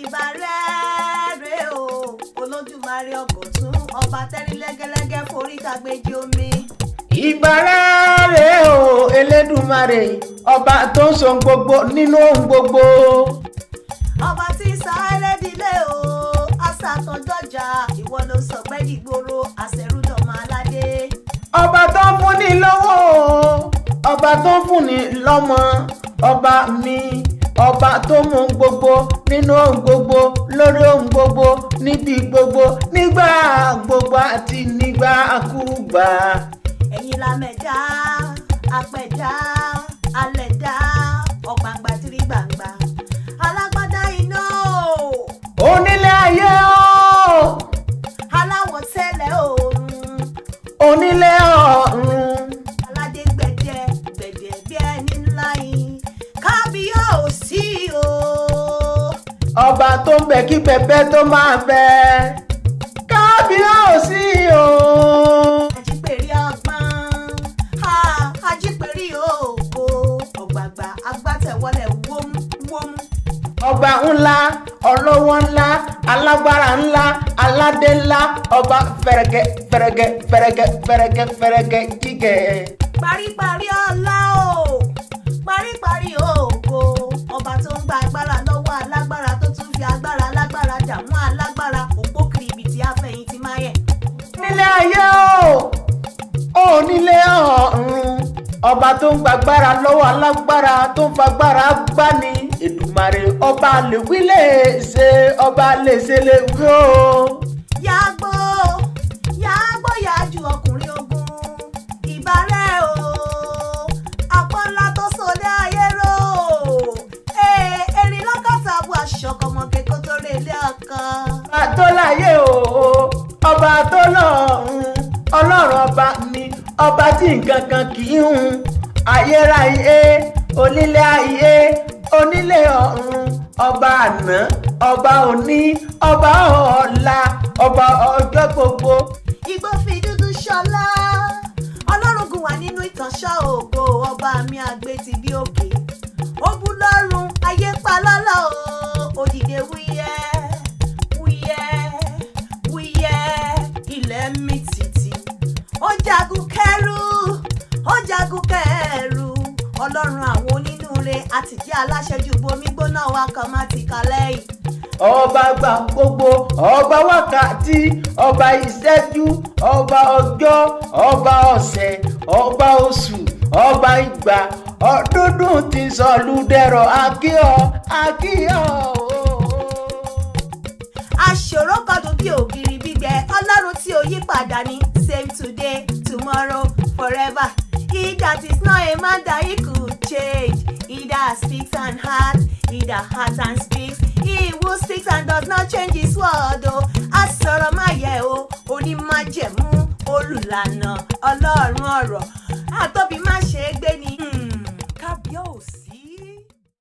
Ìbà rẹ̀ rè o, Olódùmarè ọ̀gọ̀tún, ọba tẹ́rí lẹ́gẹ́lẹ́gẹ́ forí kagbéjì omi. Ìbàrẹ̀ rẹ̀ o, Elédùmarè, ọba tó ń so ohun gbogbo nínú ohun gbogbo. Ọba tí ń sa ẹlẹ́dìlé o, àṣàtọ̀dọ̀jà, ìwọ ló sọ̀gbẹ́ dìgboro, àṣẹrúdọ̀mọ aládé. Ọba tó ń fúnni lọ́wọ́ o, ọba tó ń fúnni lọ́mọ, ọba mi, ọba tó mú ohun gbogbo nínú ohun gbogbo, lórí ohun gbogbo, níbi gbogbo, nígbà gbogbo àti nígbàkúgbà. Ẹ̀yin la mẹ̀dá, apẹ̀dá, alẹ̀dá, ọ̀gbàǹgbà tírí gbàǹgbà, alágbádá iná o. Onílé ayé o. Aláwọ̀ tẹ́lẹ̀ oòrùn. Onílé ọ̀run. Aládé gbẹ̀dẹ̀ gbẹ̀dẹ̀ bí ẹni ńlá yìí, kábíyèsí o. Ọba tó ń bẹ kí bẹbẹ tó máa bẹ, kábíyèsí o. Ajípèrè ọgbọ́n, ha, ajípèrè ògo, ọ̀gbàgbà agbátẹ̀wọlẹ̀ wómú wómú. Ọba ńlá, ọlọ́wọ́ ńlá, alágbára ńlá, aládé ńlá, ọba fẹrẹgẹ fẹrẹgẹ fẹrẹgẹ fẹrẹgẹ fẹrẹgẹ jígẹ. Paríparí ọlá o, paríparí ògo, ọba tó ń gba agbára lọ́wọ́ alágbára, tó tún fi agbára alágbára dààmú alágbára, òpó kiribiti afẹ̀yìntì máyẹ̀. Nílé ayé o, onílé ọ̀run, ọba tó ń gbàgbára lọ́wọ́ alágbára, tó ń fagbára gbani, Èdùmàrè, ọba lè wí lè ṣe, ọba lè ṣe lè wí o. Yàgbó yàgbó yàjú ọkùnrin ogun, ìbàrẹ̀ o, àpọ́nlá tó sọlé ayé rò ee, erin lọ́kàtà bu aṣọ kọmọge kó tó rè lé ọkọ. Ọba tó láyé o, ọba tó lọ́run, Ọlọ́run ọba mi, ọba tí nǹkan kan kì í hun, ayérayé, onílé ayé, onílé ọ̀run, ọba àná, ọba òní, ọba ọ̀la, ọba ọjọ́ gbogbo. Igbó fi dúdú ṣọlá, Ọlọ́run gùn wá nínú ìtànṣán ògo, ọba mi àgbẹ̀ ti bí òkè, ó bú lọ́rùn ayé pa lọ́lọ́ o, òdìdé wúyẹ́ wúyẹ́ wúyẹ́, ilẹ̀ mi tìtì, ó jagun kẹrù, ó jagun kẹrù, Ọlọ́run àwọn onínúure àtìjẹ́ aláṣẹjù bomi gbóná wa kan má ti kalẹ̀ yìí. Ọba gbà gbogbo, ọba wákàtí, ọba ìṣẹ́jú, ọba ọjọ́, ọba ọ̀sẹ̀, ọba oṣù, ọba ìgbà ọdúndún ti sọlúdẹ̀rọ̀, akíọ̀ akíọ̀ ooo. Aṣòro kọdùn bí ògiri gbígbẹ, Ọlọ́run tí ò yí padà ní, same today, tomorrow, forever. He that is not a man that he could change, he that speaks and acts, he that acts and speaks, he who speaks and does not change his word o. Asọ̀rọ̀ má yẹ o, onímájẹ̀mú, olùlànà, Ọlọ́run ọ̀rọ̀.